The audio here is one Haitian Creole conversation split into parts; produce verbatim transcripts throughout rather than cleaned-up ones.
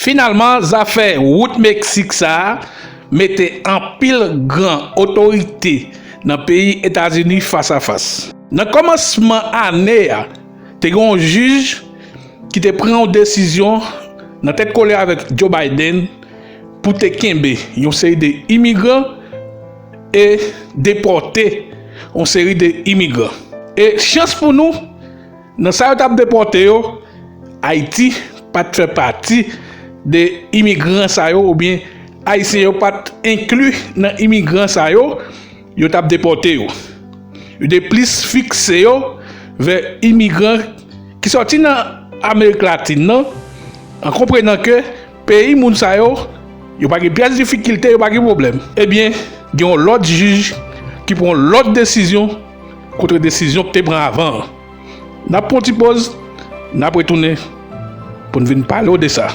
Finalman, zafè wout Meksik sa a mete anpil gran otorite nan peyi Etazini fas a fas. Nan kòmansman ane a, te gen yon jij ki te pran yon desizyon nan tèt kole avèk Joe Biden pou te kenbe yon seri de imigran e depòte yon seri de imigran. E chans pou nou, nan sa yo t ap depòte yo, Ayiti pa t fè pati de imigran sa yo, oubyen Ayisyen yo pa t enkli nan imigran sa yo, yo t ap depòte yo. Yo te plis fikse yo vè imigran ki sòti nan Amerik Latin nan, an konprenan ke peyi moun sa yo, yo pa gen pyès difikilte, yo pa gen pwoblèm. Ebyen, gen yon lòt jij ki pran yon lòt desizyon kontre desizyon ki te pran avan an. N ap pran yon ti poz, n ap retounen pou n vin pale w de sa.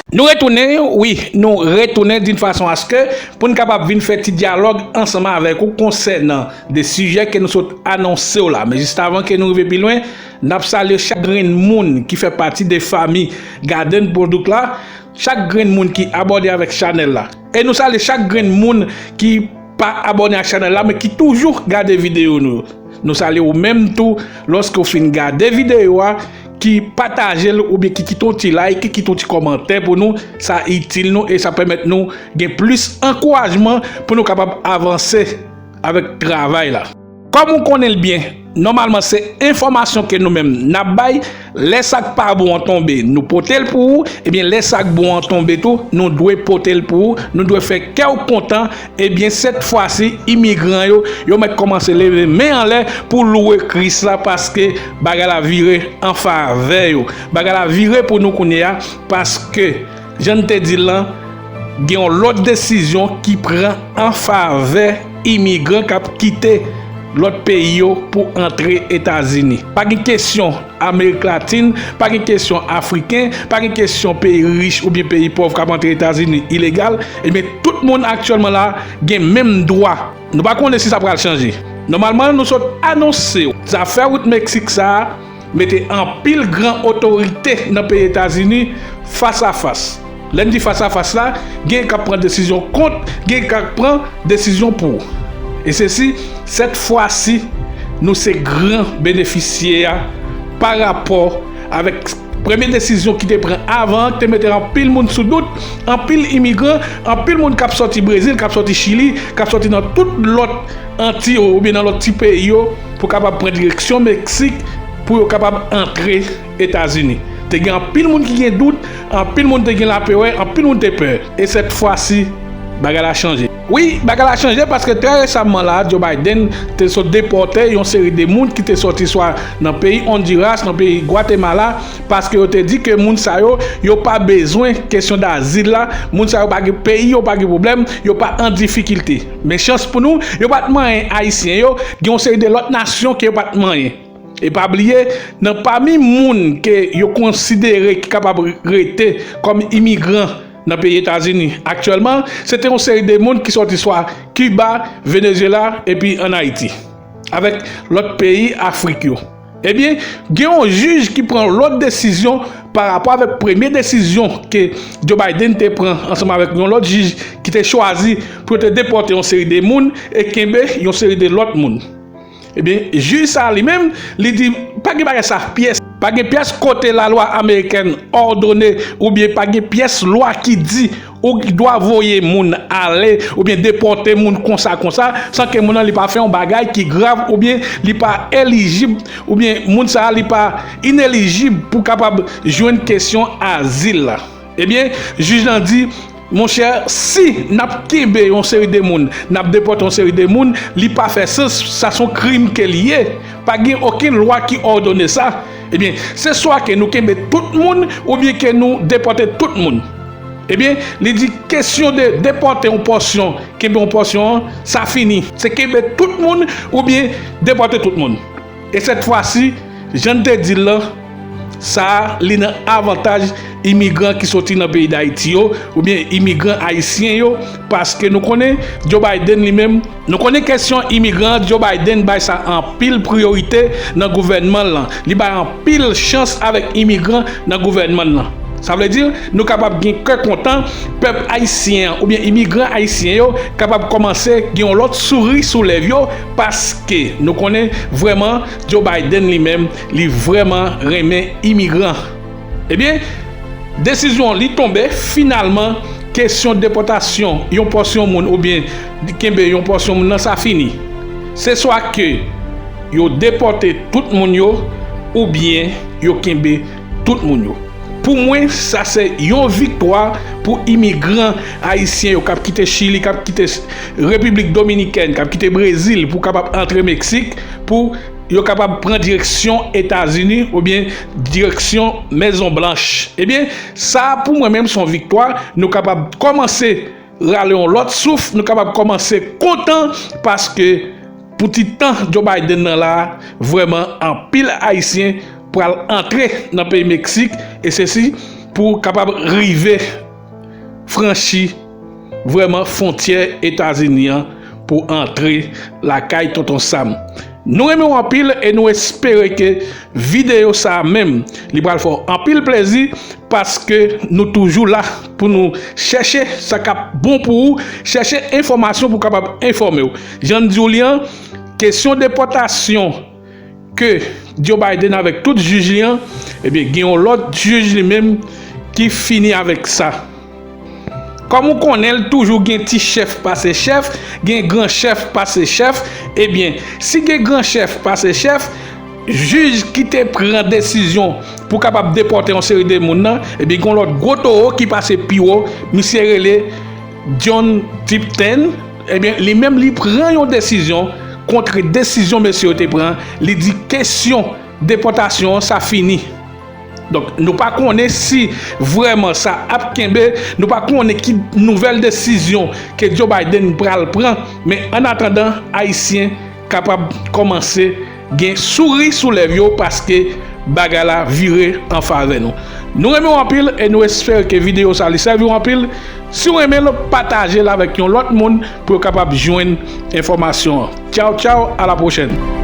Nou retounen, wi, nou retounen d'une façon à ce que pou n kapab vin fè ti dyalòg ansanm avèk ou konsènan de sijè ke nou sot anonse w la. Men jis avan ke nou rive pi lwen, n ap salye chak grenn moun ki fè pati de fanmi Garden Product la, chak grenn moun ki abòne avèk chanèl la. E nou salye chak grenn moun ki pa abòne ak chanèl la, men ki toujou gade videyo nou yo. Nou salye ou menm tou, lòske w fin gade videyo a, ki pataje l oubyen ki kite yon ti like, ki kite yon ti kòmantè pou nou, sa itil nou e sa pèmèt nou gen plis ankourajman pou nou kapab avanse avèk travay la. Kòm ou konnen l byen, nòmalman se enfòmasyon ke nou menm n ap bay, lè sa k pa bon an tonbe, nou pote l pou ou, ebyen lè sa k bon an tonbe tou, nou dwe pote l pou ou, nou dwe fè kè w kontan, ebyen sèt fwa si, imigran yo, yo mèt kòmanse leve men anlè pou louwe Kris la, paske bagay la vire an favè yo. Bagay la vire pou nou kounye a, paske jan n te di l lan, gen yon lòt desizyon ki pran an favè imigran k ap kite lòt peyi yo pou antre Etazini. Pa gen kesyon Amerik Latin, pa gen kesyon Afriken, pa gen kesyon peyi rich oubyen peyi pòv k ap antre Etazini ilegal. Ebyen, tout moun aktyèlman la gen menm dwa. Nou pa konnen si sa pral chanje. Nòmalman, nou sot anonse w zafè wout Meksik sa a, mete anpil gran otorite nan peyi Etazini fas a fas. Lè n di fas a fas la, gen k ap pran desizyon kont, gen k ap pran desizyon pou. E sesi, sèt fwa si, nou se gran benefisye a pa rapò avèk premye desizyon ki te pran avan an, ki te mete anpil moun sou dout, anpil imigran, anpil moun k ap sòti Brezil, k ap sòti Chili, k ap sòti nan tout lòt Anti yo oubyen nan lòt ti peyi yo pou kapab pran direksyon Meksik pou yo kapab antre Etazini. Te gen anpil moun ki gen dout, anpil moun te gen lapewè, anpil moun te pè. E sèt fwa si, bagay la chanje. Wi, bagay la chanje paske trè resaman la, Joe Biden te sot depòte yon seri de moun ki te sòti swa nan peyi Honduras, nan peyi Guatemala, paske yo te di ke moun sa yo, yo pa bezwen kesyon dazil la, moun sa yo pa gen peyi, yo pa gen pwoblèm, yo pa an difikilte. Men chans pou nou, yo pa t manyen Ayisyen yo, gen yon seri de lòt nasyon ke yo pa t manyen. E pa bliye, nan pami moun ke yo konsidere ki kapab rete kòm imigran nan peyi Etazini aktyèlman, se te yon seri de moun ki sòti swa Kiba, Venezuela, epi ann Ayiti, avèk lòt peyi Afrik yo. Ebyen, gen yon jij ki pran lòt desizyon pa rapò avèk premye desizyon ke Joe Biden te pran ansanm avèk yon lòt jij ki te chwazi pou yo te depòte yon seri de moun e kenbe yon seri de lòt moun. Ebyen, jij sa a li menm, li di, pa gen bagay sa pyès. Pa gen pyès kote lalwa amerikèn òdone oubyen pa gen pyès lwa ki di ou dwa voye moun ale oubyen depòte moun konsa konsa, san ke moun nan li pa fè yon bagay ki grav oubyen li pa elijib, oubyen moun sa a li pa inelijib pou kapab jwenn kesyon azil la. Ebyen, jij lan di, monchè, si n ap kenbe yon seri de moun, n ap depòte yon seri de moun, li pa fè sans, sa se yon krim ke li ye. Pa gen okenn lwa ki òdone sa. Ebyen, se swa ke nou kenbe tout moun, oubyen ke nou depòte tout moun. Ebyen, li di kesyon de depòte yon pòsyon, kenbe yon pòsyon an, sa fini. Se kenbe tout moun, oubyen depòte tout moun. E sèt fwa si, jan n te di l lan, Sa a, li nan avantaj imigran ki soti nan peyi Dayiti yo, oubyen imigran ayisyen yo, paske nou konnen Joe Biden li menm, nou konnen kesyon imigran, Joe Biden bay sa anpil priyorite nan gouvènman l lan. Li bay anpil chans avèk imigran nan gouvènman l lan. Sa vle di, nou kapab gen kè kontan, pèp ayisyen an oubyen imigran ayisyen yo kapab kòmanse gen yon lòt souri sou lèv yo, paske nou konnen vrèman Joe Biden li menm, li vrèman renmen imigran. Ebyen, desizyon li tonbe, finalman, kesyon depòtasyon yon pòsyon moun oubyen kenbe yon pòsyon moun nan, sa fini. Se swa ke yo depòte tout moun yo, oubyen yo kenbe tout moun yo. Pou mwen, sa se yon viktwa pou imigran ayisyen yo k ap kite Chili, k ap kite Repiblik Dominikèn, k ap kite Brezil pou kapab antre Meksik, pou yo kapab pran direksyon Etazini oubyen direksyon Mezon Blanch. Ebyen, sa pou mwen menm se yon viktwa. Nou kapab kòmanse rale yon lòt souf, nou kapab kòmanse kontan, paske pou ti tan Joe Biden nan la, vrèman anpil ayisyen pral antre nan peyi Meksik, e sesi pou kapab rive franchi vrèman fwontyè Etazini an pou antre lakay Tonton Sam. Nou renmen w anpil e nou espere ke videyo sa a menm, li pral fè w anpil plezi, paske nou toujou la pou nou chèche sa k ap bon pou ou, chèche enfòmasyon pou w kapab enfòme w. Jan n di w li an, kesyon depòtasyon ke Joe Biden avèk tout jij li an, ebyen, gen yon lòt jij li menm ki fini avèk sa. Kòm ou konnen, l toujou gen ti chèf pase chèf, gen gran chèf pase chèf. Ebyen, si gen gran chèf pase chèf, jij ki te pran desizyon pou kapab depòte yon seri de moun nan, ebyen, gen yon lòt gwo towo ki pase pi wo, misye rele John Tipton. Ebyen, li menm, li pran yon desizyon kont desizyon mesye yo te pran. Li di kesyon depòtasyon an, sa fini. Donk, nou pa konnen si vrèman sa ap kenbe, nou pa konnen ki nouvèl desizyon ke Joe Biden pral pran, men annatandan, Ayisyen kapab kòmanse gen souri sou lèv yo, paske bagay la vire an favè nou. Nou renmen w anpil e nou espere ke videyo sa li sèvi w anpil. Si w renmen l, pataje l avèk yon lòt moun pou yo kapab jwenn enfòmasyon an. Tchaw, tchaw, a la pwochèn.